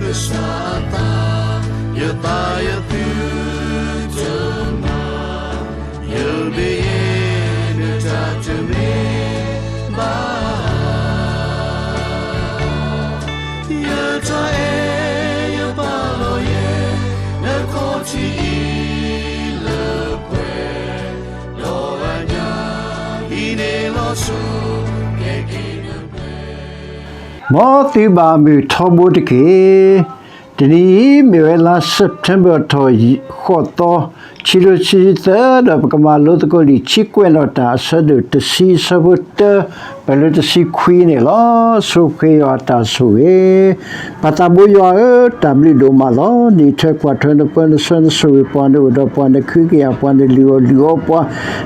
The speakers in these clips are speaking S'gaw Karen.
ကစၢ်အသး, ယသးယသုတမၤ, ယမ့ၢ်ယဲ နတၢ်တမ့ၢ်ဘၣ်. ယတၢ်အဲၣ်ယပာ်လီၤယဲ နခီၣ်ထံးအံၤလၢပှဲၤ, ဒီးအညၣ်အံၤန့ၣ်လီၤဆိ ကဲက့ၤနပှဲၤ မ်သုဘၣ်မုာ်ထီဘိတက့ၢ်. တနံၤအံၤ မ့ၢ်ဝဲလါ September ထီၣ်ဃိးသီ, ခံကထိခံဆံသၢ, ဒီးပကမၤလိသကိးလံာ် ဆံကွဲးနီၣ်တၢ် အဆၢဒိၣ်တဆံ အဆၢဖိတၢ, ပလၢတဆံခွံန့ၣ်လီၤ. ဆိၣ်ဂ့ၤယွၤတၢ်ဆိၣ်ဂ့ၤ, ပၢ်သးဘိယွၤဧၢ, တၢ်ဘျုးဒိၣ်မးလီၤ. နအံးထွဲကွၢ်ထွဲနပၢနဆှၢနဆိၣ်ဂ့ၤပှၤ, နအိၣ်ဒီးပှၤ, နခုကယာ်ပှၤ, နလုၢ်အီၣ်လုၢ်အီပှၤ,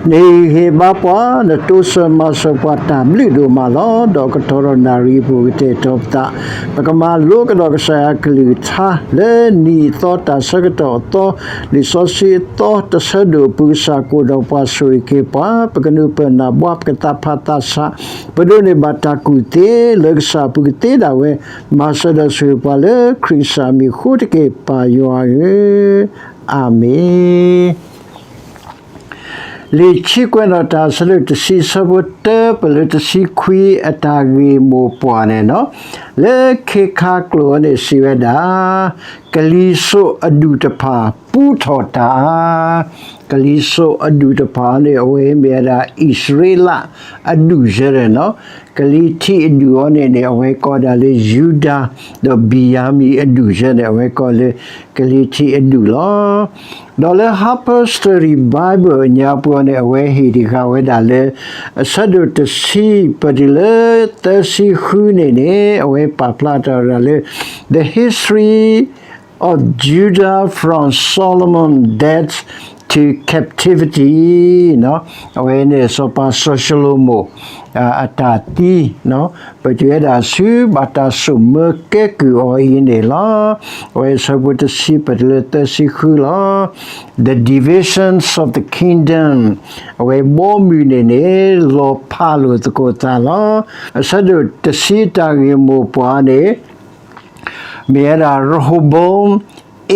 နဟ့ၣ်ဂံၢ်ဟ့ၣ်ဘါပှၤ, နတိစၢၤမၤစၢၤပှၤ, တၢ်ဘျုးဒိၣ်မးလီၤ. ဒီးကတီၢ်ဒီးနၣ်ရံၣ်အပူၤ ကတဲာ်ကတီၤပသး, ပကမၤလိကဒီးကစၢ်ယွၤအကလုၢ်ကထါ လၢနံၣ်အသီ တၢ်ဆၢကတီၢ်အသီ, လံာ်စီဆှံအသီ တဆၢဒိၣ်အပူၤ ကစၢ်ကအိၣ်ဒီးပှၤ ဆိၣ်ဂ့ၤက့ၤပှၤ, ပကနၢ်ပၢၢ်နၢ်ဘှါ, ပကသးဖးသးဆး, ပဒိးန့ၢ်ဘၣ်တၢ်ကူၣ်သ့ လၢကစၢ်အပူၤကသ့ဒၣ်ဝဲ, မၤစၢၤဒီးဆိၣ်ဂ့ၤပှၤလၢခရံာ်ကစၢ်မံၤအဃိတက့ၢ်, ပၢ်ယွၤဧၢ, အၤမ့ၣ်. လံာ်ဆံကွဲးနီၣ်တၢ် အဆၢဒိၣ်တဆံ အဆၢဖိတၢ ပလၢတဆံခွံ အတၢ်ဂ့ၢ်မိၢ်ပှၢ်န့ၣ်လီၤ. လၢခ့ခါကျိာ်အံၤန့ၣ်စံးဝဲဒၣ်, ကလံၤစိးအဒူၣ်တဖၣ်ပူထီၣ်တၢ်, ကလံၤစိးအဒူၣ်တဖၣ်န့ၣ် အဝဲမ့ၢ်ဝဲဒၣ်အံၣ်စရ့လးအဒူၣ်ယဲန့ၣ်လီၤ. ကလံၤထံးအဒူၣ်အံၤန့ၣ်န့ၣ် အဝဲကိးဒၣ်လၢယူဒၤ, ဒီးဘ့ၣ်ယၤမံၣ်အဒူၣ်ယဲန့ၣ် အဝဲကိးလၢကလံၤထံးအဒူၣ်လီၤ. ဒီးလၢ Harper's Study Bible အညါပူၤန့ၣ် အဝဲဟ့ၣ်တ့ၢ်ဃာ်ဝဲဒၣ်လၢ အဆၢဒိၣ်တဆံ ပတုၤလၢသၢဆံဃုန့ၣ်န့ၣ် အဝဲပာ်ဖျါထီၣ်ဝဲဒၣ်လၢ The History of Judah from Solomon's Death to Captivity အဝဲန့ၣ် စီၤပၤစီၤၡလိၤမိၣ် အတၢ်သံ, ပတုၤဝဲဒၣ်ဆူဘၣ်တၢ်ဆိၣ်မၢကဲကုၢ်အီၤအံၤန့ၣ်လီၤ. အဝဲအဆၢဖိတဆံ ပတုၤလၢသၢဆံဃုလီၤ. The Divisions of the Kingdom အဝဲဘီမုၢ်န့ၣ်န့ၣ် လီၤဖးလိာ်သကိးသးလီၤ. အဆၢဒိၣ်တဆံ အတၢ်ဂ့ၢ်မိၢ်ပှၢ်န့ၣ် မ့ၢ်ဝဲဒၣ် Rehoboam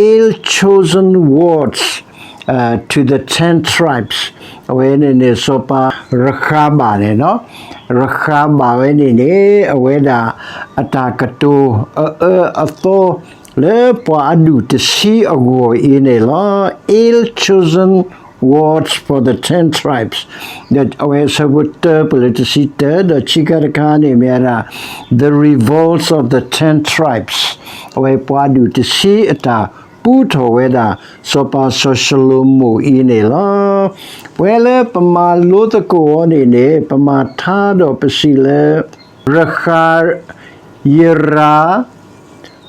ill-chosen words to the ten tribes အဝဲန့ၣ်န့ၣ် စီၤပၤရဃၤဘၣ်န့ၣ်လီၤ. ရဃၤဘၣ်ဝဲန့ၣ်န့ၣ် အဝဲဒၣ်အတၢ်ကတိၤအအၢအသီ လၢပှၤအဒူၣ်တဆံအဂီၢ်အံၤန့ၣ်လီၤ. Ill-chosen words for the ten tribes ဒီးအဝဲအဆၢဖိတၢ ပလၢတဆံတၢ ဒီးခံခါတခါန့ၣ်မ့ၢ်ဝဲဒၣ် The Revolt of the Ten Tribes အဝဲပှၤဒူၣ်တဆံအတၢ်ပူထီၣ်ဝဲဒၣ် စီၤပၤစီၤၡလိၤမိၣ်အံၤန့ၣ်လီၤ. ပဝဲလၢပမၤလိသကိးအီၤန့ၣ်န့ၣ် ပမၤထါဒီးပစံးလၢ ရဃၤ ယရၤ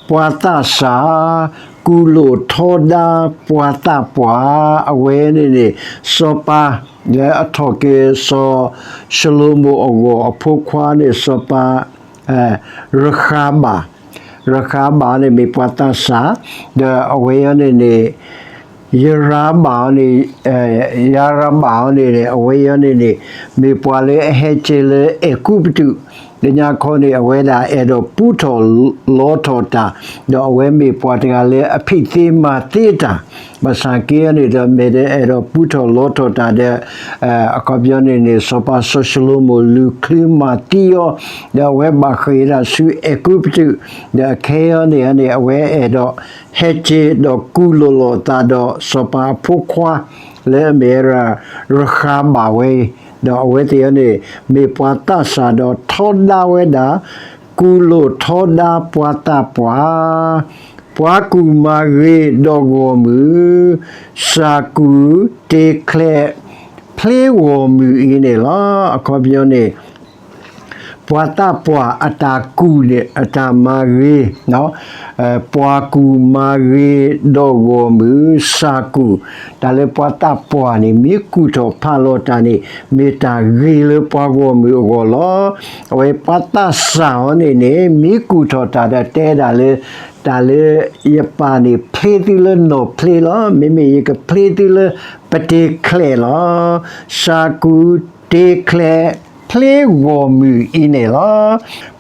ပှၤသးစၢ်, ကူၣ်လိာ်ထီဒါပှၤသးပှၢ်, အဝဲန့ၣ်န့ၣ် စီၤပၤလၢအထီၣ်က့ၤစီၤၡလိၤမိၣ်အဂီၢ်အဖိခွါန့ၣ် စီၤပၤ ရဃၤဘၣ်, ရဃၤဘၣ်န့ၣ်မ့ၢ်ပှၤသးစၢ်, ဒီးအဝဲအံၤန့ၣ်န့ၣ် ယရၤဘၣ်န့ၣ် ယရၤဘၣ်န့ၣ်န့ၣ် အဝဲအံၤန့ၣ်န့ၣ် မ့ၢ်ပှၤလၢအဟဲက့ၤလၢအဲၤကူပတူး, လၢညါခီန့ၣ် အဝဲဒၣ်အဲၣ်ဒိးပူထီၣ်လီထီၣ်တၢ်, ဒီးအဝဲမ့ၢ်ပှၤတဂၤလၢအဖံးသ့မၤသ့တၢ်, ဘၣ်ဆၣ်က့န့ၣ်ဒီး မ့ၢ်ဒၣ်အဲၣ်ဒိးပူထီၣ်လီထီၣ်တၢ်ဒီး အခီပညီန့ၣ်န့ၣ် စီၤပၤစီၤၡလိၤမိၣ်လူၤချုးမၤသံအီၤ, ဒီးအဝဲဘၣ်ဃ့ၢ်ဒၣ်ဆူအဲၤကူပတူး, ဒီးအခဲအံၤန့ၣ်န့ၣ် အဝဲအဲၣ်ဒိးဟဲက့ၤဒီးကူၣ်လိာ်လိာ်အသးဒီးစီၤပၤအဖိခွါ လၢအမ့ၢ်ဝဲဒၣ် ရဃၤဘၣ်ဝဲအံၤ, ဒီးအဝဲသ့ၣ်အံၤန့ၣ် မ့ၢ်ပှၤသးစၢ်ဒီးထီဒါဝဲဒၣ်, ကူၣ်လိာ်ထီဒါပှၤသးပှၢ်, ပှၤကူၣ်မၤဂ့ၤဒီးဂီၢ်မုၢ်, စၢ်ကူၣ်တ့ချဲးဖျ့ဂီၢ်မုၢ်အံၤန့ၣ်လီၤ. အခီပညီန့ၣ် ပှၤသးပှၢ်အတၢ်ကူၣ်န့ၣ် အတၢ်မၤဂ့ၤ, ပှၤကူၣ်မၤဂ့ၤဒီးဂီၢ်မုၢ်, စၢ်ကူၣ်, တၢ်လၢပှၤသးပှၢ်န့ၣ် မ့ၢ်ကူၣ်ထီၣ်ဖးလီၤတၢ်န့ၣ် မ့ၢ်တၢ်ဂ့ၤလၢပှၤဂီၢ်မုၢ်အဂီၢ်လီၤ. အဝဲပှၤသးစၢ်အံၤန့ၣ်န့ၣ် မ့ၢ်ကူၣ်ထီၣ်တၢ်ဒီးတဲဒၣ်လၢ တၢ်လၢယပၢ်န့ၣ်ဖျ့သုလၢနီၢ်ဖျ့လီၤ, မ့မ့ၢ်ယကဖျ့သုလၢပတ့ချဲးလီၤ. စၢ်ကူၣ်တ့ချဲးဖျ့ဂီၢ်မုၢ်အံၤန့ၣ်လီၤ.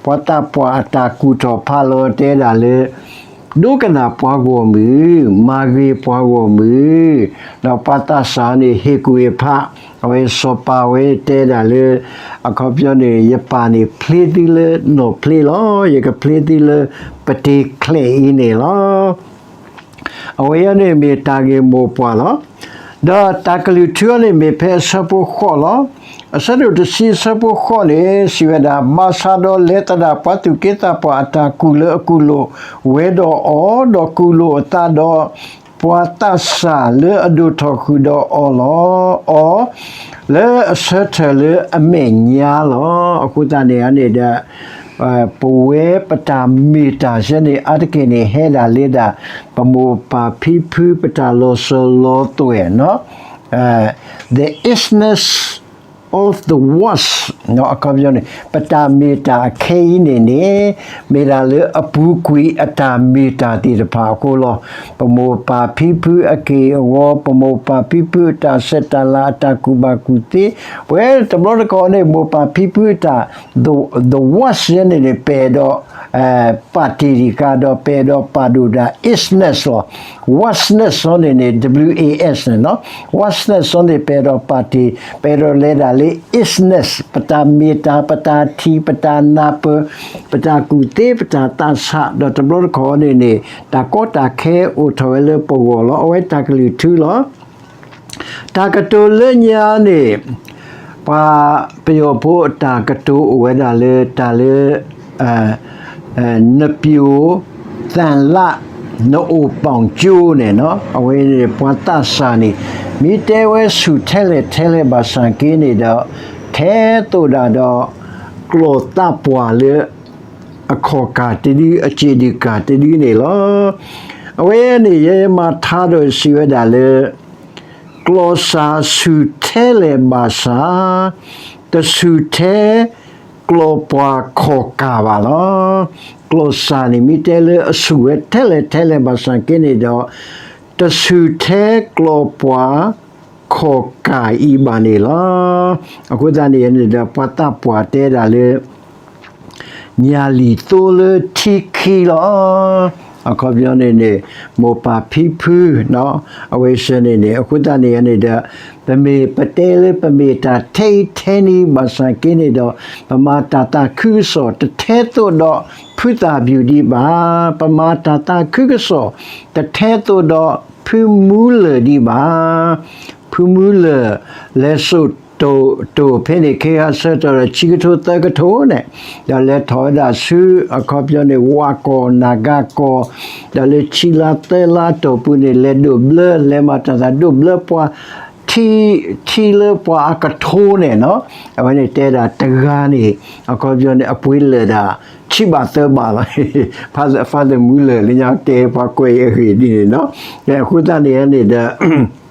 ပှၤသးပှၢ်အတၢ်ကူၣ်ထီၣ်ဖးလီၤတဲဒၣ်လၢ ဒိကနၣ်ပှၤဂီၢ်မုၢ်, မၤဂ့ၤပှၤဂီၢ်မုၢ်, ဒီးပှၤသးစၢ်န့ၣ် ဟ့ၣ်ကူၣ်ဟ့ၣ်ဖး, အဝဲစီၤပၤဝဲတဲဒၣ်လၢ အခီပညီန့ၣ် ယပၢ်န့ၣ်ဖျ့သုလၢနီၣ်ဖျ့လီၤ. ယကဖျ့သုလၢပတ့ၤချဲးအံၤန့ၣ်လီၤ. အဝဲအံၤန့ၣ်မ့ၢ်တၢ်ဂ့ၢ်မိၢ်ပှၢ်လီၤ. ဒီးတၢ်ကလုၢ်ထူအံၤန့ၣ်မ့ၢ်ဖဲအဆၢဖိဃိးလီၤ. အဆၢဒိၣ်တဆံအဆၢဖိဃိးန့ၣ် စံးဝဲဒၣ်, ဘၣ်ဆၣ်ဒီးလဲၤသဒၣ်ပှၤသူၣ်က့သးပှၢ်အတၢ်ကူၣ်လၢအကူၣ်လိာ် ဝဲဒီးအီၤ, ဒီးကူၣ်လိာ်အသးဒီး ပှၤသးစၢ်လၢအဒိၣ်ထီၣ်ဃုာ်ဒီးအီၤလီၤ. အီၤ လၢအဆၢထၢၣ်လၢအမဲာ်ညါလီၤ. အဃိသတးန့ၣ်န့ၣ်ဒီး ပဝဲပတၢ်မ့ၢ်တၢ်ဆၢန့ၣ် အါတက့ၢ်န့ၣ် ဟဲဒၣ်လၢဒၣ် ပမိၢ်ပၢ်ဖံဖုပတၢ်လီၤစၢၤလီၤသွဲၣ်နီၤ, the isness of the was အခီပညီန့ၣ် ပတၢ်မ့ၢ်တၢ်အခဲအံၤန့ၣ်န့ၣ် မ့ၢ်ဒၣ်လၢအပူၤကွံာ်အတၢ်မ့ၢ်တၢ်သ့ၣ်တဖၣ်အဃိလီၤ. ပမိၢ်ပၢ်ဖံဖုအက့ၢ်အဂီၤ, ပမိၢ်ပၢ်ဖံဖုအတၢ်ဆဲးတၢ်လၤ အတၢ်ကူၣ်ဘၣ်ကူၣ်သ့, ပဝဲတဘျီတခီၣ်န့ၣ် မိၢ်ပၢ်ဖံဖုအတၢ် the was န့ၣ်န့ၣ် ပအဲၣ်ဒိး ပာ်တ့ၢ်တံၢ်ဃာ်ဒီး ပအဲၣ်ဒိးပာ်ဒိၣ်ဒၣ် isness လီၤ. wasness န့ၣ်န့ၣ် W A S န့ၣ်နီၤ, wasness န့ၣ် ပအဲၣ်ဒိးပာ်တ့ၢ်, ပအဲၣ်ဒိးလဲၤဒၣ်လၢ isness ပတၢ်မ့ၢ်တၢ်, ပတၢ်ထံၣ်, ပတၢ်နၢ်ပၢၢ်, ပတၢ်ကူၣ်သ့, ပတၢ်သးဆး, ဒီးတဘျီတခီၣ်န့ၣ်န့ၣ် တၢ်ကီတၢ်ခဲအိၣ်ထီၣ်ဝဲလၢပဂီၢ်လီၤ. အဝဲတၢ်ကလုၢ်ထူလီၤ. တၢ်ကတိၤလၢညါန့ၣ် ပှၤပယီၤဖိအတၢ်ကတိၤအိၣ်ဝဲဒၣ်လၢတၢ်လၢ နပျိၢ်သၣ်လး နအိၣ်ပီၣ်ကၠိန့ၣ်နီၤ, အဝဲန့ၣ်ပှၤသးစၢ်န့ၣ် မ့ၢ်တဲဝဲဆူၣ်ထဲလဲၣ်ထဲလဲၣ်ဘၣ်ဆၣ်က့န့ၣ်ဒီး ထဲသိးဒၣ်ဒီး ကျီၢ်သးပှၢ်လၢ အခီၣ်ကၢ်တဒု အစ့ၣ်ဒုၣ်ကၢ်တဒုန့ၣ်လီၤ. အဝဲန့ၣ် ယဲယမၤထါဒီးစံးဝဲဒၣ်လၢ ကျီၢ်စၢ်ဆူၣ်ထဲလဲၣ်ဘၣ်ဆၣ် တဆူၣ်ထဲ ကျီၢ်ပှၢ်ခီၣ်ကၢ်ဘၣ်လီၤ. ကျီၢ်စၢ်န့ၣ် မ့ၢ်တဲလၢအဆူၣ်ဝဲထဲလဲၣ်ထဲလဲၣ်ဘၣ်ဆၣ်က့န့ၣ်ဒီး တဆူၣ်ထဲကျီၢ်ပှၢ် ခီၣ်ကၢ်အံၤဘၣ်န့ၣ်လီၤ. အဃိသတးန့ၣ်န့ၣ်ဒီး ပှၤသးပှၢ်တဲဒၣ်လၢ ညၣ်လံၣ်သိလၢထံခံလီၤ. အခီပညီန့ၣ်န့ၣ် မိၢ်ပၢ်ဖံဖု အဝဲစ့ၢ်န့ၣ်န့ၣ် အဃိသတးန့ၣ်န့ၣ်ဒီး ပမ့ၢ်ပတဲလၢပမ့ၢ်တၢ်ထဲအံၤထဲနံၤဘၣ်ဆၣ်က့န့ၣ်ဒီး ပမၤတၢ်သးခုကစီၣ်တထဲသိးဒီး ဖုသၣ်ဘျုးဒံးဘၣ်. ပမၤတၢ်သးခုကစီၣ်တထဲသိးဒီး ဖုမူလၢၢ်ဒံးဘၣ်. ဖုမူလၢၢ် လဲၤစိာ်တိၢ်ဖဲန့ၣ် ခ့ဟးဆၢထၢၣ်ဒီး ဆံကထိသၢကထိန့ၣ် ဒီးလဲၤထီၣ်ဝဲဒၣ်ဆူ အခီပညီန့ၣ် ဝၣ်ကီၢ်နၢ်ဂၤကီၢ် ဒီးလၢဆံလါသၢလါအတီၢ်ပူၤန့ၣ် လဲၤဒိးဘျၢ လဲၤမၤတၢ်သးဒိးဘျၢပှၤ ထံ ထံလၢပှၤအကထိန့ၣ်နီၤ, အဝဲန့ၣ်တဲဒၣ်တဂၤန့ၣ် အခီပညီန့ၣ် အပှ့ၤလၢာ်ဒၣ် ဆံဘးသၢဘးလီၤ. ဖါ ဖါသၢမူလၢၢ်လၢညါတဲပှၤကွဲးအဂ့ၢ်ဒ်န့ၣ်နီၤ. အဃိသတးန့ၣ်န့ၣ်ဒီး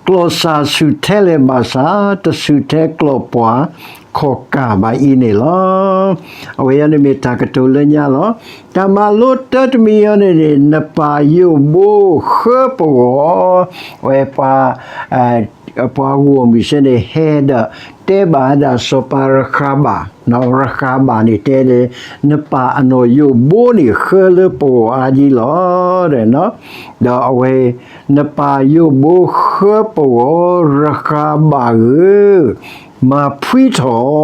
ကျီၢ်စၢ်ဆူၣ်ထဲလဲၣ်ဘၣ်ဆၣ် တဆူၣ်ထဲကျီၢ်ပှၢ်ခီၣ်ကၢ်ဘၣ်အံၤန့ၣ်လီၤ. အဝဲအံၤန့ၣ်မ့ၢ်တၢ်ကတိၤလၢညါလီၤ. တၢ်မၤလိတၢတမံၤအံၤန့ၣ်န့ၣ် နပၢ်ယိၣ်ဘိဃၢပဂီၢ်, အဝဲပှၤ ပှၤဂီၢ်မုၢ်စ့ၢ်န့ၣ် ဟဲဒီး တဲဘၣ်ဝဲဒၣ်စီၤပၤရဃးဘၣ်, ရဃးဘၣ်န့ၣ်တဲလၢ နပၢ်အနီၢ်ယိၣ်ဘိန့ၣ် ဃၢလၢပဂီၢ်အါဒ်လီၤ. ဒီးအဝဲ နပၢ်ယိၣ်ဘိဃၢပဂီၢ် ရဃးဘၣ်ဧၢ, မၤဖှံထီၣ်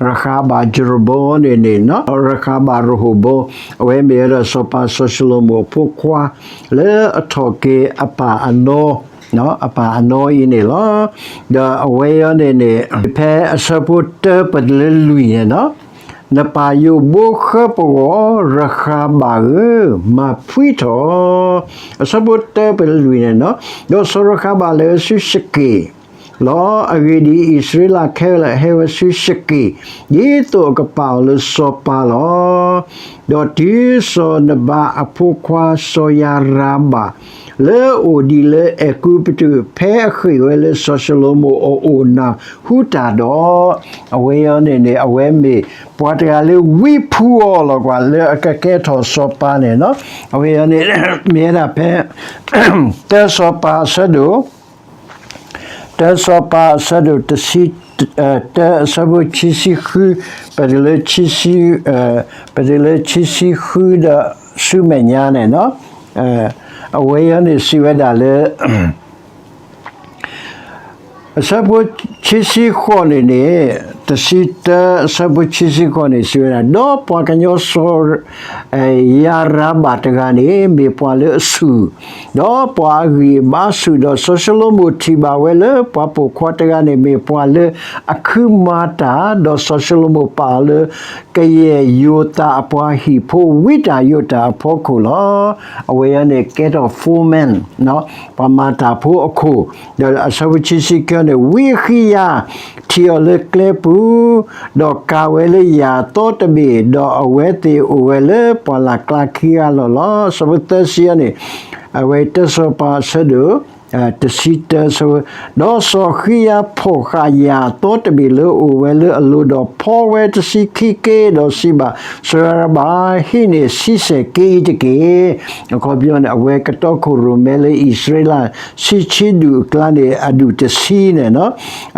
ရဃးဘၣ် ယရဘိန့ၣ်န့ၣ် ရဃးဘၣ် ရဟိၣ်ဘိ, အဝဲမ့ၢ်ဝဲဒၣ်စီၤပၤစီၤၡလိၤမိၣ်အဖိခွါ လၢအထီၣ်က့ၤအပၢ်အနီ အပၢ်အနီအံၤန့ၣ်လီၤ. ဒီးအဝဲအံၤန့ၣ်န့ၣ် ဖဲအဆၢဖိတၢပတလၢလွံၢ်န့ၣ်နီၤ, နပၢ်ယိၣ်ဘိဃၢပဂီၢ် ရဃးဘၣ်ဧၢ, မၤဖှံထီၣ်, အဆၢဖိတၢပတလၢလွံၢ်န့ၣ်နီၤ, ဒီးစီၤရဃးဘၣ်လဲၤဝဲဆူၡက့ၣ် လီၤ. အဂ့ၢ်ဒ်အံၤ, အံၣ်စရ့လးခဲလၢာ်ဟဲဝဲဆူၡက့ၣ်, ဒ်သိးအကပာ်အီၤလၢစီၤပၤလီၤ. ဒီးတုၤစီၤနဘၤအဖိခွါစီၤယၤရဘၣ် လၢအအိၣ်ဒံးလၢအဲၤကူပတူး ဖဲအဃ့ၢ်ဝဲလၢစီၤၡလိၤမိၣ်အအိၣ်နၢ်ဟူတၢ်ဒီး, အဝဲအံၤန့ၣ်န့ၣ် အဝဲမ့ၢ်ပှၤတဂၤလၢဝံဖူအီၤလီၤကွၢ် လၢအကကဲထီၣ်စီၤပၤန့ၣ်နီၤ. အဝဲအံၤန့ၣ် မ့ၢ်ဝဲဒၣ်ဖဲ တၢစီၤပၤအဆၢဒိၣ် တၢစီၤပၤအဆၢဒိၣ်တဆံ တၢအဆၢဖိခံဆံဃု, ပတုၤလၢခံဆံ, ပတုၤလၢခံဆံဃုဒီး ဆူမဲာ်ညါန့ၣ်, အဝဲအံၤန့ၣ်စံးဝဲဒၣ်လၢ အဆၢဖိခံဆံဃိးန့ၣ်န့ၣ်, တဆံတၢ အဆၢဖိခံဆံဃိးန့ၣ် စံးဝဲဒၣ်, ဒီးပှၤကညီစီၤယၤရဘၣ်တဂၤန့ၣ် မ့ၢ်ပှၤလၢအဆူၣ်, ဒီးပှၤအဂံၢ်အဘါဆူၣ်, ဒီးစီၤၡလိၤမိၣ်ထံၣ်ဘၣ်ဝဲလၢ ပှၤပိာ်ခွါတဂၤန့ၣ် မ့ၢ်ပှၤလၢအခုမၤတၢ်, ဒီးစီၤၡလိၤမိၣ်ပာ်အီၤလၢ ကယဲၢ်ယိၤသးအပှၤဟံၣ်ဖိ ဝံတၢ်ယိးတၢ်အဖီခိၣ်လီၤ. အဝဲအံၤန့ၣ်ကဲထီၣ် foreman ပှၤမၤတၢ်ဖိအခိၣ်, ဒီးအဆၢဖိခံဆံခံန့ၣ်, ဝံအဃံယၤထံၣ်အီၤလၢကျဲပူၤ, ဒီးကၤဝဲလၢယၣ်အသီတဘ့ၣ်, ဒီးအဝဲသ့ၣ်အိၣ်ဝဲလၢပှၢ်လၢ်ကျါခံဂၤလီၤလီၤ. အဆၢဖိသၢဆံန့ၣ်, အဝဲတၢ်စီၤပၤအဆၢဒိၣ် တဆံတၢ, ဒီးစီၤဃံယၤဖီၣ်ဃာ်ယၣ်အသီတဘ့ၣ်လၢအိၣ်ဝဲလၢအလိၤ, ဒီးဖီဝဲတဆံခံက့, ဒီးစံးဘၣ်စီၤယၤရဘၣ်, ဟံးန့ၢ်ဆံဆဲၣ်က့အံၤတက့ၢ်. အခီပညီန့ၣ် အဝဲကတီခိၣ်ရိၣ်မဲလၢအံၣ်စရ့လး ဆံဆံဒူၣ်အကျါန့ၣ် အဒူၣ်တဆံန့ၣ်လီၤ.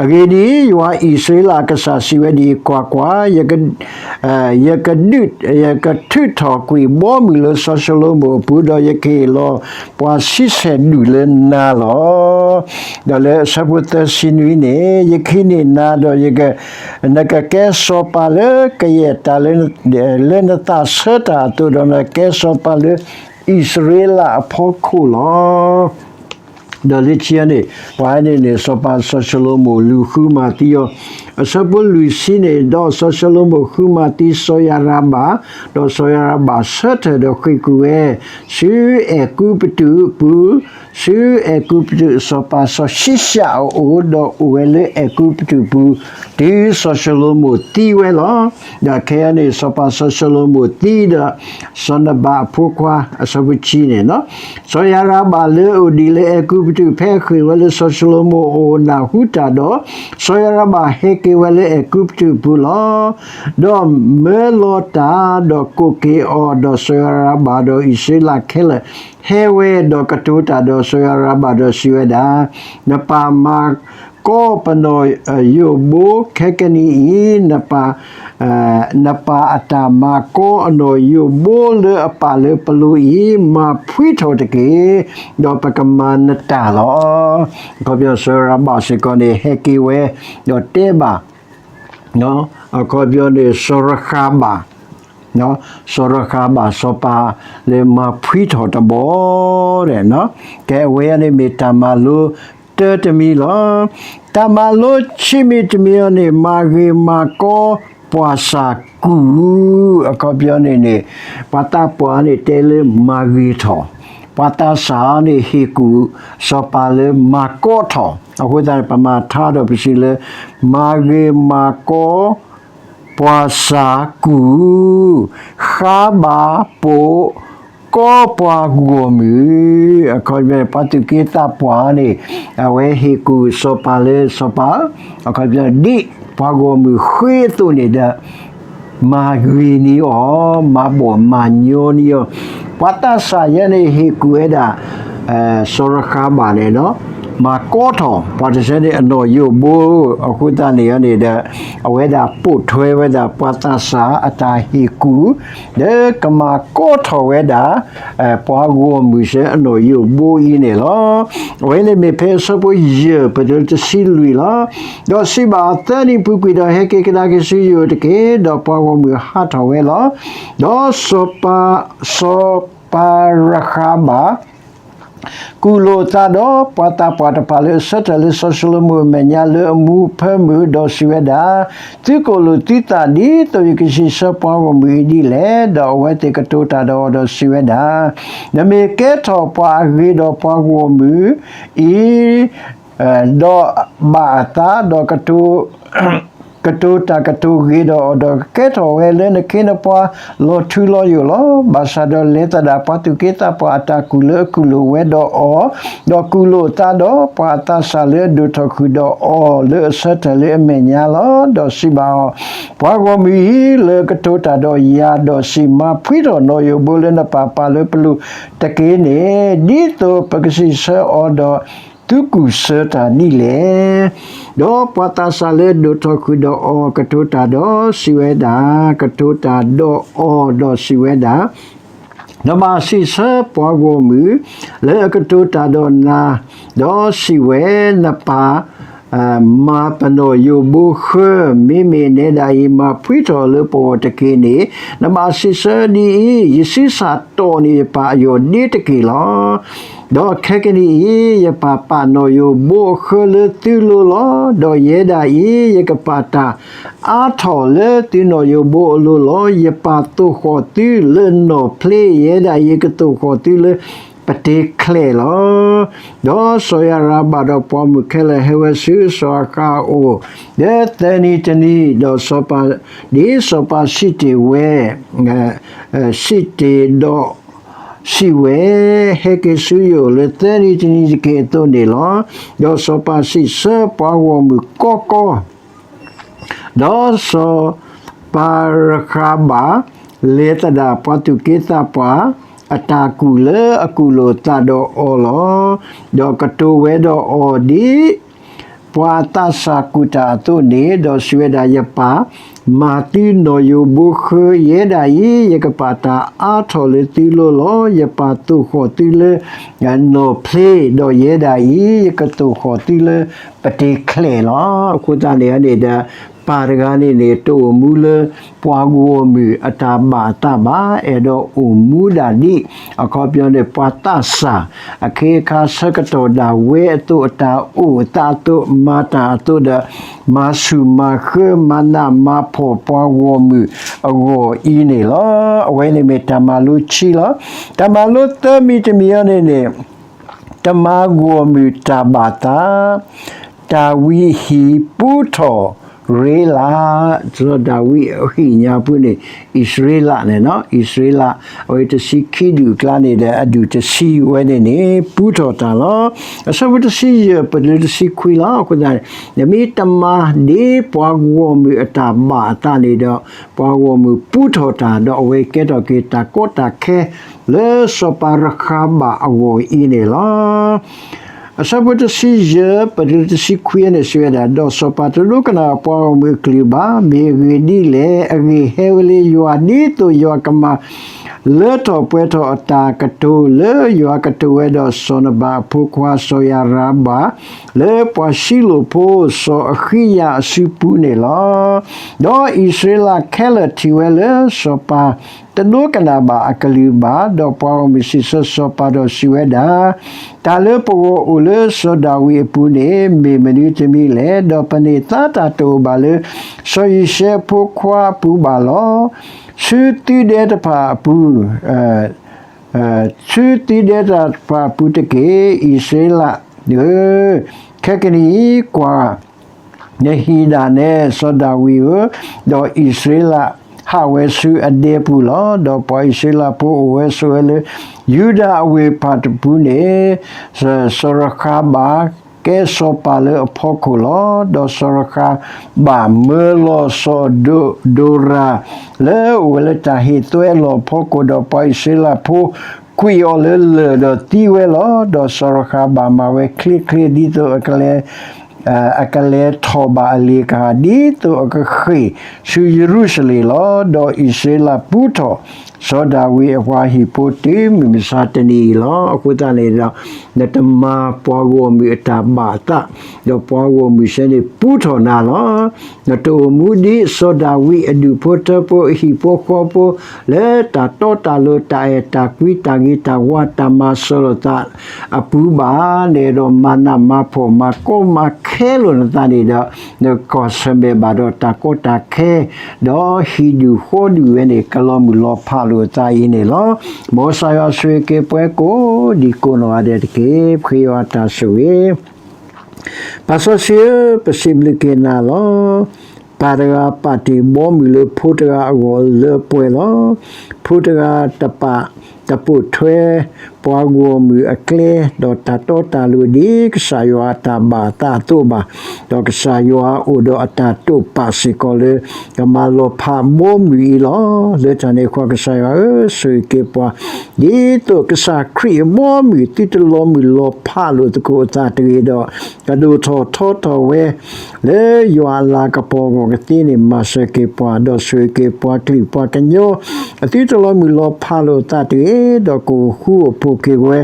အဂ့ၢ်ဒ်အံၤ, ယွၤအံၣ်စရ့လးအကစၢ်စံးဝဲဒ်အံၤ, ကွၢ်ကွၢ်, ယကဒုး, ယကထုးထီၣ်ကွံာ်ဘီမုၢ်လၢစီၤၡလိၤမိၣ်အပူၤ, ဒီးယကဟ့ၣ်လီၤပှၤဆံဆဲၣ်ဒူၣ်လၢနၤလီၤ. ဒီးလၢအဆၢဖိသၢဆံနွံန့ၣ်, ယကဟံးန့ၢ်နၤ, ဒီးနကကဲစီၤပၤလၢကယဲၢ်တၢ်လၢနသးဆၢတၢ်အသိး, ဒီးနကကဲစီၤပၤလၢအံၣ်စရ့လးအဖီခိၣ်လီၤ. ဒီးလၢခံန့ၣ်, ပှၤန့ၣ်န့ၣ် စီၤပၤစီၤၡလိၤမိၣ်လူၤဃုမၤသံအီၤ, အဆၢဖိလွံၢ်ဆံန့ၣ်, ဒီးစီၤၡလိၤမိၣ်ဃုမၤသံစီၤယၤရဘၣ်, ဒီးစီၤယၤရဘၣ်ဆၢထၢၣ်ဒီးဃ့ၢ်ကွံာ်ဝဲ ဆူအဲၤကူပတူးအပူၤ, ဆူအဲၤကူပတူးစီၤပၤစီၤၡံၣ်ရှၣ်အအိၣ်, ဒီးအိၣ်ဝဲလၢအဲၤကူပတူးပူၤ တုၤစီၤၡလိၤမိၣ်သံဝဲလီၤ. ဒီးခဲအံၤန့ၣ် စီၤပၤစီၤၡလိၤမိၣ်သံဒီး စီၤနဘၤအဖိခွါ, အဆၢဖိခံန့ၣ်, စီၤယၤရဘၣ်လၢအအိၣ်ဒံးလၢအဲၤကူပတူး ဖဲအဃ့ၢ်ဝဲလၢစီၤၡလိၤမိၣ်အအိၣ် နၢ်ဟူတၢ်ဒီး, စီၤယၤရဘၣ်ဟဲက့ၤဝဲလၢအဲၤကူပတူးပူၤလီၤ. ဒီးမၢလီၤတၢ်ဒီးကိးက့ၤအီၤ, ဒီးစီၤယၤရဘၣ်ဒီးအံၣ်စရ့လးခဲလၢာ် ဟဲဝဲဒီးကတိၤတၢ်ဒီးစီၤယၤရဘၣ် ဒီးစံးဝဲဒၣ်, နပၢ်မၤကီပနီၣ်ယိာ်ဘိခဲကနံၣ်အံၤ, နပၢ်, နပၢ်အတၢ်မၤကီအနီၣ်ယိာ်ဘိလၢအပာ်လၢပလိၤအံၤ, မၤဖှံထီၣ်တက့ၢ်, ဒီးပကမၤနတၢ်လီၤ. အခီပညီစီၤယၤရဘၣ်စ့ၢ်ကီးန့ၣ် ဟဲက့ၤဝဲ, ဒီးတဲဘၣ် အခီပညီန့ၣ် စီၤရဃၤဘၣ်, စီၤရဃၤဘၣ်စီၤပၤလၢမၤဖှံထီၣ်တဘီဒီး, ကဲအဝဲန့ၣ်မ့ၢ်တၢ်မၤလိတၢ်တမံၤလီၤ. တၢ်မၤလိခံမံၤတမံၤအံၤန့ၣ် မၤဂ့ၤမၤကီပှၤစၢ်ကူၣ်, အခီပညီန့ၣ်န့ၣ် ပှၤသးပှၢ်န့ၣ်တဲလၢမၤဂ့ၤထီၣ်, ပှၤသးစၢ်န့ၣ်ဟ့ၣ်ကူၣ်စီၤပၤလၢမၤကီထီၣ်, အဃိသတးန့ၣ် ပမၤထါဒီးပစံးလၢ မၤဂ့ၤမၤကီ ပှၤစၢ်ကူၣ်, ဃါဘၣ်ပိာ်ကီပှၤဂီၢ်မုၢ်, အခီပညီပှၤသူၣ်က့သးပှၢ်န့ၣ် အဝဲဟ့ၣ်ကူၣ်စီၤပၤလၢစီၤပၤ, အခီပညီဒ်ပှၤဂီၢ်မုၢ်ဃ့အသိးန့ၣ်ဒီး မၤဂ့ၤန့ၢ်အီၤ, မၤဘီၣ်မၤညီန့ၢ်အီၤ, ပှၤသးစၢ်ယဲန့ၣ်ဟ့ၣ်ကူၣ်ဝဲဒၣ် စီၤရဃၤဘၣ်န့ၣ် မၤကီထီၣ် ပှၤတဆၢန့ၣ်အနီၣ်ယိာ်ဘိ, အဃိသတးန့ၣ်န့ၣ်ဒီး အဝဲဒၣ်ပိာ်ထွဲဝဲဒၣ်ပှၤသးစၢ်အတၢ်ဟ့ၣ်ကူၣ်, ဒီးကမၤကီထီၣ်ဝဲဒၣ် ပှၤဂီၢ်မုၢ်ဆၢအနီၣ်ယိာ်ဘိအံၤန့ၣ်လီၤ. အဝဲန့ၣ်မ့ၢ်ဖဲအဆၢဖိယဲၢ်ပတုၤလၢတဆံလွံၢ်လီၤ. ဒီးစံးဘၣ်အီၤ, သၢနံၣ်ပူၤကွံာ်ဒီးဟဲက့ၤကဒါက့ၤဆူယအိၣ်တက့ၢ်, ဒီးပှၤဂီၢ်မုၢ်ဟးထီၣ်ဝဲလီၤ. ဒီးစီၤပၤ, စီၤပၤရဃၤဘၣ် ကူၣ်လိာ်အသးဒီးပှၤသးပှၢ်တဖၣ်လၢအဆၢထၢၣ်လၢစီၤၡလိၤမိၣ်အမဲာ်ညါလၢအမူအဖၢမုၢ်, ဒီးစံးဝဲဒၣ်, သုကိာ်လိာ်သုသးဒ်သိးယကစံးဆၢပှၤဂီၢ်မုၢ်အံၤဒ်လဲၣ်. ဒီးအဝဲသ့ၣ်ကတိၤတၢ်ဒီးအီၤဒီးစံးဝဲဒၣ်, နမ့ၢ်ကဲထီၣ်ပှၤအဂ့ၤဒီးပှၤဂီၢ်မုၢ်အံၤ ဒီးဘၣ်အသး, ဒီးကတိၤတၢ်ကတိၤဂ့ၤဒီးအီၤ, ဒီးကကဲထီၣ်ဝဲလၢနခ့နပှၤလီၤထူလီၤယိာ်လီၤ. ဘၣ်ဆၣ်ဒီးလဲၤသဒၣ်ပှၤသူၣ်က့သးပှၢ်အတၢ်ကူၣ်လၢအကူၣ်လိာ်ဝဲဒီးအီၤ, ဒီးကူၣ်လိာ်အသးဒီးပှၤအသးစၢ်လၢအဒိၣ်ထီၣ်ဃုာ်ဒီးအီၤလၢအဆၢထၢၣ်လၢအမဲာ်ညါလီၤ. ဒီးစံးဘၣ်အီၤ, ပှၤဂီၢ်မုၢ်အံၤလၢကတိၤတၢ်ဒီးယၤ, ဒီးစံး, မၤဖှံထီၣ်နီၣ်ယိာ်ဘိလၢနပၢ်ပာ်လၢပလိၤတက့ၢ်န့ၣ်, ဒ်သိးပကစံးဆၢအီၤဒီး သုကူၣ်ဆၢတၢ်ဒ်လဲၣ်. ဒီးပှၤသးစၢ်လၢအဒိၣ်ထီၣ်ဃုာ်ဒီးအီၤကတိၤတၢ်ဒီးစံးဝဲဒၣ်, ကတိၤတၢ်ဒီးအီၤဒီးစံးဝဲဒၣ်, နဘၣ်စံးဆၢပှၤဂီၢ်မုၢ် လၢအကတိၤတၢ်ဒီးနၤ, ဒီးစံးဝဲ, နပၢ် မၤပနီၣ်ယိၤဘိဃၢ, မ့မ့ၢ်နဲဒၣ်အံၤ မၤဖှံထီၣ်လၢပဂီၢ်တက့ၢ်န့ၣ်, နဘၣ်စံးဆၢဒ်အံၤ, ယဆံးစၢ်တီၢ်န့ၢ်ယပၢ်အယီၢ်ဒ့တက့ၢ်လီၤ. ဒီးခဲကနံၣ်အံၤ ယပၢ်ပာ်နီၣ်ယိၤဘိအဃၢလၢသုလိၤလီၤ. ဒီးယဲဒၣ်အံၤ ယကပာ်တၢ်အါထီၣ်လၢသုနီၣ်ယိၤဘိအလိၤလီၤ. ယပၢ်သိၣ်ဃီၣ်သုလၢနီၣ်ဖျ့, ယဲဒၣ်အံၤ ယကသိၣ်ဃီၣ်သုလၢပတ့ၤချဲးလီၤ. ဒီးစီၤယၤရဘၣ်ဒီးပှၤမုၣ်ခဲလၢာ်ဟဲဝဲဆူစီၤအၤဃးအအိၣ် လၢသၢနံၤတနံၤ, ဒီးစီၤပၤ, ဒ်စီၤပၤစံးတ့ၢ်ဝဲ, စံးတ့ၢ်ဒီးစံးဝဲ, ဟဲက့ၤဆူယအိၣ်လၢသၢနံၤတနံၤတက့ၢ်အသိးန့ၣ်လီၤ. ဒီးစီၤပၤစံးဆၢပှၤဂီၢ်မုၢ်ကီကီ ဒီးစီၤပၤရဃးဘၣ် လဲၤသဒၣ်ပှၤသူၣ်က့သးပှၢ်အတၢ်ကူၣ်လၢအကူၣ်လိာ်သးဒီးအီၤလီၤ. ဒီးကတိၤဝဲဒီးအီၤဒ် ပှၤသးစၢ်ကူၣ်တၢ်အသိးန့ၣ်, ဒီးစံးဝဲဒၣ်, ယပၢ်မၤသုနီၣ်ယိၤဘိဃၢ, ယဲဒၣ်အံၤ ယကပာ်တၢ်အါထီၣ်လၢသုလိၤလီၤ. ယပၢ်သိၣ်ဃီၣ်သုလၢနီၣ်ဖျ့, ဒီးယဲဒၣ်အံၤ ယကသိၣ်ဃီၣ်သုလၢပတ့ၤချဲးလီၤ. အဃိသတးန့ၣ်န့ၣ်ဒီး ပၢ်တဂၤန့ၣ်န့ၣ် တအိၣ်မူလၢပှၤဂီၢ်မုၢ်အတၢ်ဘၣ်အသးဘၣ်, အဲၣ်ဒိးအိၣ်မူဒၣ်ဒ် အခီပညီန့ၣ် ပှၤသးစၢ် အခ့အခါဆၢကတီၢ်ဒၣ်ဝဲအသိး အတၢ်အိၣ်အသးအသိး မၤတၢ်အသိးဒီး မၤဆူၣ်မၤဃၢ မၤနးမၤဖှီၣ်ပှၤဂီၢ်မုၢ်အဂီၢ်အံၤန့ၣ်လီၤ. အဝဲန့ၣ်မ့ၢ်တၢ်မၤလိခံလီၤ. တၢ်မၤလိသၢမံၤတမံၤအံၤန့ၣ်န့ၣ် တမၤဂီၢ်မုၢ်တၢ်ဘၣ်သး, တၢ်ဝံဟံၣ်ပူထီၣ်ရ့လး, စီၤဒၤဝံးအဟံၣ်ညါပူၤန့ၣ် အံၣ်စရ့လးန့ၣ်, အံၣ်စရ့လး အဝဲတဆံခံဒူၣ်အကျါန့ၣ်ဒီး အဒူၣ်တဆံဝဲန့ၣ်န့ၣ် ပူထီၣ်တၢ်လီၤ. အဆၢဖိတဆံယဲၢ်ပတုၤတဆံခွံလီၤ. အဃိသတး နမ့ၢ်တမၤဒ်ပှၤဂီၢ်မုၢ်အတၢ်ဘၣ်အသးန့ၣ်ဒီး ပှၤဂီၢ်မုၢ်ပူထီၣ်တၢ် ဒီးအဝဲကဲထီၣ်က့ၤတၢ်ကီတၢ်ခဲ လၢစီၤပၤရဃးဘၣ်အဂီၢ်အံၤန့ၣ်လီၤ. အဆၢဖိတဆံယဲၢ်ပတုၤတဆံခွံန့ၣ်စံးဝဲဒၣ်, ဒီးစီၤပၤတဒိကနၣ်ပှၤဂီၢ်မုၢ်အကလုၢ်ဘၣ်. မ့ၢ်အဂ့ၢ်ဒ်လဲၣ်, အဂ့ၢ်ဟဲဝဲလၢယွၤ ဒ်သိးယွၤကမၤလၢထီၣ်ပှဲၤထီၣ်အတၢ်ကတိၤ လၢယွၤကတိၤဝဲဒီးစီၤနဘၤအဖိခွါစီၤယၤရဘၣ် လၢပှၤၡံလိၣ်ဖိစီၤအဃံယၤအစုပူၤန့ၣ်လီၤ. ဒီးအံၣ်စရ့လးခဲလၢာ်ထံၣ်ဝဲလၢစီၤပၤတဒိကနၣ်ဘၣ်အကလုၢ်ဘၣ်, ဒီးပှၤဂီၢ်မုၢ်စံးဆၢစီၤပၤဒီးစံးဝဲဒၣ်, တၢ်လၢပဂီၢ်အိၣ်လၢစီၤဒၤဝံးအပူၤန့ၣ် မ့ၢ်မနုၤတမံၤလဲၣ်. ဒီးပန့ၢ်သါတၢ်တအိၣ်ဘၣ်လၢ စီၤယံၡဲအဖိခွါအပူၤဘၣ်လီၤ. ဆူသုဒဲတဖၣ်အပူၤ ဆူသုဒဲတဖၣ်အပူၤတက့ၢ်. အံၣ်စရ့လးဧၢ, ခဲကနံၣ်အံၤကွၢ်, နဟံၣ်ဒၣ်နဲစီၤဒၤဝံးဧၢ, ဒီးအံၣ်စရ့လးဟးဝဲဆူအဒဲပူၤလီၤ. ဒီးပှၤအံၣ်စရ့လးဖိအိၣ်ဝဲဆိးဝဲလၢ ယူဒၤအဝ့ၢ်ဖးတပူၤန့ၣ် စီၤရဃးဘၣ် ကဲစီၤပၤလၢအဖီခိၣ်လီၤ. ဒီးစီၤရဃးဘၣ်မၢလီၤစီၤဒိရၤ လၢအအိၣ်ဝဲလၢတၢ်ဟ့ၣ်သွဲအလီၢ်အဖီခိၣ်, ဒီးပှၤအံၣ်စရ့လးဖိကွံာ်အီၤလၢလၢၢ်ဒီးသံဝဲလီၤ. ဒီးစီၤရဃးဘၣ်မၤဝဲချ့ချ့ ဒ်သိးအကလဲၤ အကလဲၤထီၣ်ဘၣ်အလ့ၣ်ကဟၣ် ဒ်သိးအကဃ့ၢ်ဆူယရူၤၡလ့ၣ်လီၤ. ဒီးအံၣ်စရ့လးပူထီၣ် စီၤဒၤဝံးအပှၤဟံၣ်ဖိတုၤမုၢ်မဆါတနံၤအံၤလီၤ. အဃိသတးန့ၣ်ဒီး နတမၤပှၤဂီၢ်မုၢ်အတၢ်ဘၣ်အသး, ဒီးပှၤဂီၢ်မုၢ်စ့ၢ်န့ၣ်ပူထီၣ်နၤလီၤ. နတအိၣ်မူဒ်စီၤဒၤဝံးအဒူၣ်ဖိထၢဖိအဟံၣ်ဖိဃီဖိ လၢတၢ်တီတၢ်လိၤတၢ်အဲၣ်တၢ်ကွံတၢ်ဂ့ၤတၢ်ဝါတၢ်မၤစၢၤလိာ်သးအပူၤဘၣ်. နအဲၣ်ဒိးမၤနးမၤဖှီၣ်မၤကီမၤခဲလိာ်နသးန့ၣ်ဒီး နကီၢ်ဆၢၣ်မဲာ်ဘၣ်ဒီးတၢ်ကီတၢ်ခဲ ဒီးဟံၣ်ဒူၣ်ဃီဒူၣ်ဝဲန့ၣ် ကလီၤမုၢ်လီၤဖးလိာ်အသးအံၤန့ၣ်လီၤ. မ်ကစၢ်ယွၤဆိၣ်ဂ့ၤက့ၤပှၤကိးဒံကိးနီၢ်ဂၤဒဲးတက့ၢ်. ဃ့ယွၤတၢ်ဆိၣ်ဂ့ၤ ပၢ်စီဆှံဧၢ, ပစံးဘျုးက့ၤနၤလီၤ. ပၢ်တဂၤပာ်တ့ၢ်ဘီမုၢ်လၢဖိတဂၤအဂီၢ်လၢပှဲၤလီၤ. ဖိတဂၤတပာ်တပိာ်ထွဲ ပှၤဂီၢ်မုၢ်အကျဲ ဒီးတၢ်တီတၢ်လိၤဒ်ကစၢ်ယွၤအတၢ်ဘၣ်အသးအသိးဘၣ်, ဒီးကစၢ်ယွၤအိၣ်ဒီးအတၢ်တိာ်ပာ်စ့ၢ်ကီးလၢ ကမၤလီၤဖးဘီမုၢ်အံၤလီၤ. လၢတၢ်န့ၣ်အဃိ ကစၢ်ယွၤဧၢ, ဆိၣ်ဂ့ၤက့ၤပှၤ ဒ်သိးကစၢ်ခရံာ်အဘီအမုၢ် သုတလီၤမုၢ်လီၤဖးလိာ်သကိးအသးတဂ့ၤဒီး ကဒိၣ်ထီၣ်ထီထီၣ်ဝဲ လၢယွၤအလၤကပီၤအဂီၢ်ကသ့န့ၣ် မၤစၢၤက့ၤပှၤ ဒီးဆိၣ်ဂ့ၤက့ၤပှၤကလုာ်ပှၤကညီ အသုတ ကလီၤမုၢ်လီၤဖးလိာ်သးတဂ့ၤ, ဒီးကအိၣ်ဃူအိၣ်ဖိးက့ၤဝဲ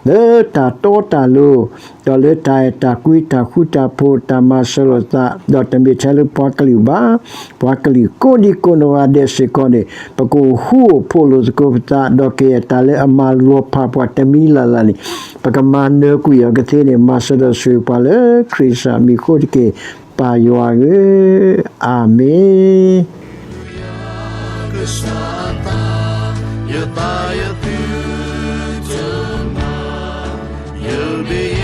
လၢတၢ်တီတၢ်လိၤ, ဒီးလၢတၢ်အဲၣ်တၢ်ကွံ တၢ်ဃူတၢ်ဖိး တၢ်မၤစၢၤလိာ်သး, ဒီးတမ့ၢ်ထဲလၢပှၤကလုာ်ဘၣ်, ပှၤကလုာ်ကိးဒံကိးနီၢ်ဂၤဒဲးစ့ၢ်ကီးန့ၣ် ပကအိၣ်ဃူအိၣ်ဖိးလိာ်သကိးပသး, ဒီးကယဲၢ်တၢ်လၢအမၤလီၤဖးပှၤတမံၤလၢ်လၢ်န့ၣ် ပကမၤနၢၤကွံာ်အီၤကသ့န့ၣ် မၤစၢၤဒီးဆိၣ်ဂ့ၤပှၤလၢခရံာ်ကစၢ်မံၤအဃိတက့ၢ်, ပၢ်ယွၤဧၢ, အၤမ့ၣ်. ယသးယသး ယသးယသုတမၤ ယဘ့ၣ်